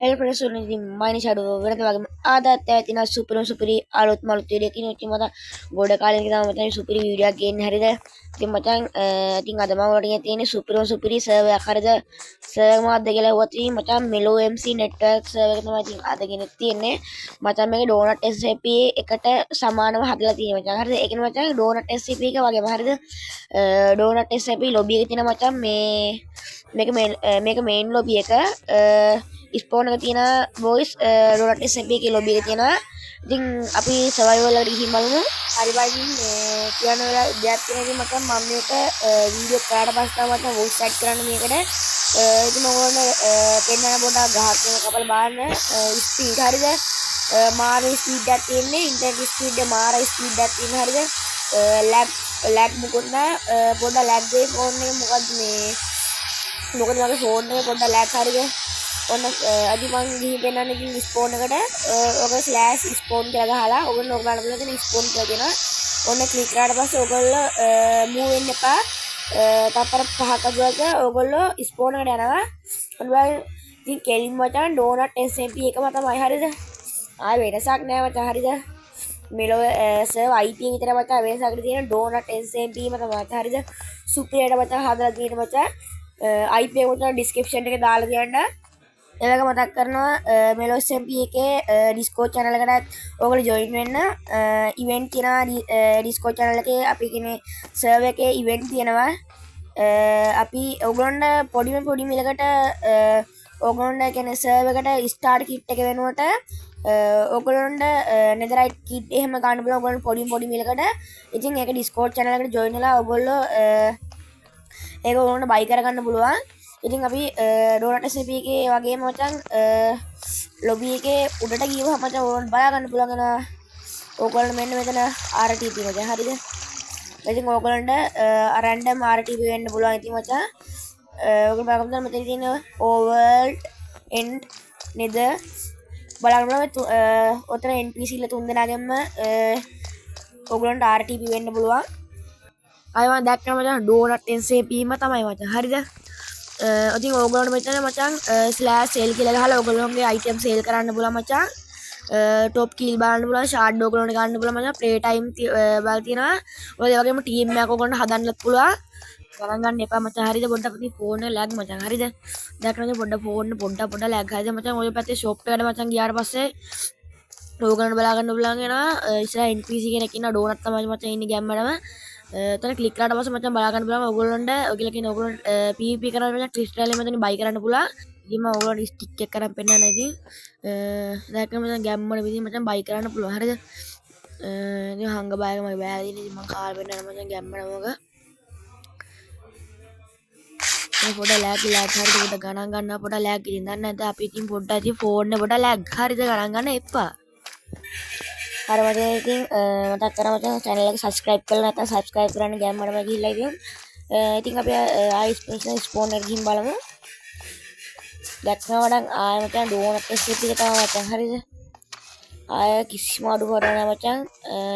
Hello friends, ඉතින් Hermione shadow වෙනද වගේම ආදත් ඇවිත් ඉන්නවා සුපිරිම සුපිරි අලුත්ම අලුත් වීඩියෝ එකකින්. ඉතින් මචං ගොඩ කාලෙක තමයි මචං සුපිරි වීඩියෝ එකක් ගේන්නේ, හරිද? ඉතින් මචං, ඉතින් අද මම ඔයාලට ගෙන තියෙන්නේ සුපිරිම සුපිරි සර්වර් එකක්, හරිද? සර්වර් මොකක්ද කියලා ඇහුවොත් ඉතින් මචං මෙලෝ MC network server එක තමයි ඉතින් අද ගෙන තියෙන්නේ. මචං මේක ඩෝනට් SCP එකට සමානව හදලා තියෙනවා මචං, හරිද? ඒ කියන්නේ මචං ඩෝනට් SCP එක වගේම, හරිද? ඩෝනට් SCP lobby එකේ තියෙන මචං මේ මේක මේක මේන් ලොබි එක. ස්පෝන් එක තියෙන බොයිස් ඩෝනට් SMP එකේ ලොබි එක තියෙනවා. ඉතින් අපි සර්වයිවල් එකට ගිහින් බලමු. හරි බයි, ඉතින් මේ කියන්න වෙලා දෙයක් තියෙනවා. ඉතින් මචං මම මේක වීඩියෝ කරාට පස්සේ තමයි මචං වොයිස් ඇඩ් කරන්න මේකට. ඉතින් මම ඔයාලට පෙන්නන පොඩක් ගහක් තියෙන කපලා බලන්න ස්පීඩ්, හරිද? මාර ස්පීඩ් එකක් තියෙන්නේ. ඉන්ටර්නෙට් ස්පීඩ් එක මාර ස්පීඩ් එකක් තියෙන, හරිද? ලැග් ලැග් මොකුත් නෑ. පොඩ්ඩක් ලැග් වෙයි ෆෝන් එක. මොකද්ද මේ, මොකද මගේ ෆෝන් එක පොඩ්ඩක් ලැග්, හරිද? ඔන්න අදි මං ගිහින් පෙන්නන්න. ඉතින් ස්පෝන් එකට ඔක ස්ලෑෂ් ස්පෝන් කියලා ගහලා ඔයගොල්ලෝ ඔක බලන්න පුළුවන්. ඉතින් ස්පෝන් කියලා තියෙනවා. ඔන්න ක්ලික් කරාට පස්සේ ඔයගොල්ලෝ මූව් වෙන්න එපා. තප්පර 5ක් ඇතුළත ඔයගොල්ලෝ ස්පෝන් එකට යනවා. ඔන්න බලන්න, ඉතින් කෙලින්ම මචං ඩෝනට් SMP එකම තමයි, හරිද? ආයෙ වෙනසක් නෑ මචං, හරිද? මෙලොව සර්වර් IP එක විතර මචං වෙනසක් තියෙන. ඩෝනට් SMP ම තමයි මචං, හරිද? සුපිරියට මචං හදලා තියෙන මචං. IP එක මචං ඩිස්ක්‍රිප්ෂන් එකේ දාලා තියන්න. ඒ වගේම මතක් කරනවා මෙලෝ SMP එකේ Discord channel එකටත් ඔයගොල්ලෝ join වෙන්න. ඉවෙන්ට් තියෙනවා Discord channel එකේ. අපි කියන්නේ සර්වර් එකේ ඉවෙන්ට් තියෙනවා. අපි ඔයගොල්ලන්ට පොඩිම පොඩි මිලකට ඔයගොල්ලන්ට කියන්නේ සර්වර් එකට ස්ටාර්ට් කිට් එක වෙනුවට ඔයගොල්ලන්ට නෙදරයිට් කිට් එහෙම ගන්න පුළුවන් ඔයගොල්ලන් පොඩි පොඩි මිලකට. ඉතින් ඒක Discord channel එකට join වෙලා ඔයගොල්ලෝ ඒක ඔයගොල්ලන්ට බයි කරගන්න පුළුවන්. ඉතින් අපි ඩෝනට් SMP එකේ වගේම මචං ලොබි එකේ උඩට ගියවම මචං ඔයගොල්ලන්ට බලා ගන්න පුළුවන් වෙනවා ඔයගොල්ලෝ මෙන්න මෙතන RTP මචං, හරිද? ඉතින් ඔයගොල්ලන්ට රැන්ඩම් RTP වෙන්න පුළුවන්. ඉතින් මචං ඔයගොල්ලෝ බලන්න මෙතන තියෙන ඕවර්ල්ඩ් එන්ඩ් නෙද බලන්න පුළුවන්. ඔතන NPC ලා තුන් දෙනාගෙන්ම ඔයගොල්ලන්ට RTP වෙන්න පුළුවන්. ආයෙ මම දැක්කම මචං ඩෝනට් SMP ම තමයි මචං, හරිද? ඉතින් ඕගොල්ලන්ට මෙතන මචං ස්ලෑෂ් සේල් කියලා ගහලා ඕගොල්ලෝගේ අයිටම් සේල් කරන්න පුළුවන් මචං. ටොප් කිල් බලන්න පුළුවන්, ෂාඩ් ඕගොල්ලන්ට ගන්න පුළුවන් මචං. ප්ලේ ටයිම් බලලා තියෙනවා. ඔය වගේම ටීම් එකක් ඕගොල්ලන්ට හදන්නත් පුළුවන්. ගණන් ගන්න එපා මචං, හරිද? පොඩ්ඩක් ඉතින් ෆෝන් එක ලැග් මචං, හරිද? දැක්කම පොඩ්ඩක් ෆෝන් පොඩ්ඩක් පොඩ්ඩක් ලැග්, හරිද මචං? ඔය පැත්තේ ෂොප් එකට මචං ගියාට පස්සේ ඕගොල්ලන්ට බලා ගන්න පුළුවන් වෙනවා. ඉස්සරහ NPC කෙනෙක් ඉන්නවා. ඩෝනට් තමයි මචං ඉන්නේ ගැම්මටම. එතන ක්ලික් කරාට පස්සේ මචං බලා ගන්න පුළුවන් ඔයගොල්ලන්ට. ඔය කියලා කියන ඔයගොල්ලන්ට PvP කරන්න මචං ක්‍රිස්ටල් එක මෙතනින් බයි කරන්න පුළුවන්. ඉතින් මම ඔයගොල්ලන්ට ස්ටික් එක කරන් පෙන්නන්න. ඉතින් දැක්කම මචං ගැම්මට ඉතින් මචං බයි කරන්න පුළුවන්, හරිද? ඉතින් හංග බයක මගේ බෑ ඉතින් මං කාලා පෙන්නන්න මචං ගැම්මට. මොක මේ පොඩ ලැග් ලැග්, හරිද? පොඩ ගණන් ගන්න පොඩ ලැග්. ඉතින් දන්නේ නැද්ද අපි ඉතින් පොඩ්ඩක් ඉතින් ෆෝන් එක පොඩ ලැග්, හරිද? ගණන් ගන්න එපා. හරි මචං, ඉතින් මතක් කරා මචං චැනල් එක සබ්ස්ක්‍රයිබ් කරලා නැත්නම් සබ්ස්ක්‍රයිබ් කරන්න ගැම්මටම ගිහිල්ලා. ඉතින් ඉතින් අපි ආයි ස්පෙෂල් ස්පෝන් එකට ගිහින් බලමු. දැක්කම නම් ආයෙ මචං ඩෝනට් SMP එක තමයි මචං, හරිද? ආය කිසිම අඩුපාඩුවක් නෑ මචං.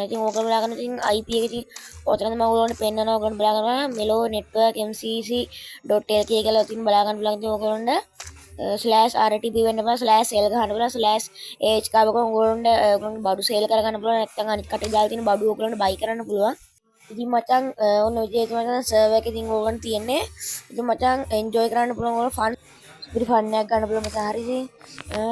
ඉතින් ඕක බලාගන්න ඉතින් IP එක ඉතින් ඔතනද මම ඔයගොල්ලන්ට පෙන්නනවා. ඔයගොල්ලන්ට බලාගන්න මෙලෝ නෙට්වර්ක් mcc.lk කියලා ඉතින් බලාගන්න පුළුවන්. ඉතින් ඔයගොල්ලන්ට ස්ලෑෂ් RTP වෙන්න පුළුවන්, ස්ලෑෂ් සේල් ගහන්න පුළුවන්, ස්ලෑෂ් AH කාවක ඔයගොල්ලන්ට ඔයගොල්ලන්ට බඩු සේල් කරගන්න පුළුවන්. නැත්නම් අනිත් කටේ දාලා තියෙන බඩු ඔයගොල්ලන්ට බයි කරන්න පුළුවන්. ඉතින් මචං ඔන්න ඔය විදිහට මචං සර්වර් එක ඉතින් ඕගොල්ලන් තියෙන්නේ. ඉතින් මචං එන්ජොයි කරන්න පුළුවන් ඔයගොල්ලෝ ෆන් සුපිරි ෆන් එකක් ගන්න පුළුවන් මචං. හරි ඉතින්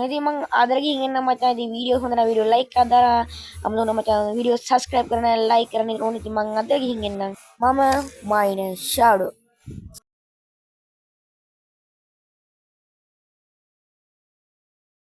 ඉතින් මං ආදර ගිහින් එන්නම් මචං. ඉතින් වීඩියෝ හොඳ නම් වීඩියෝ ලයික් එකක් දාලා අමතක වුණා මචං වීඩියෝ සබ්ස්ක්‍රයිබ් කරන්න, ලයික් කරන්න ඕනේ. ඉතින් මං අද ගිහින් එන්නම්. මම මයිනර් ෂැඩෝ.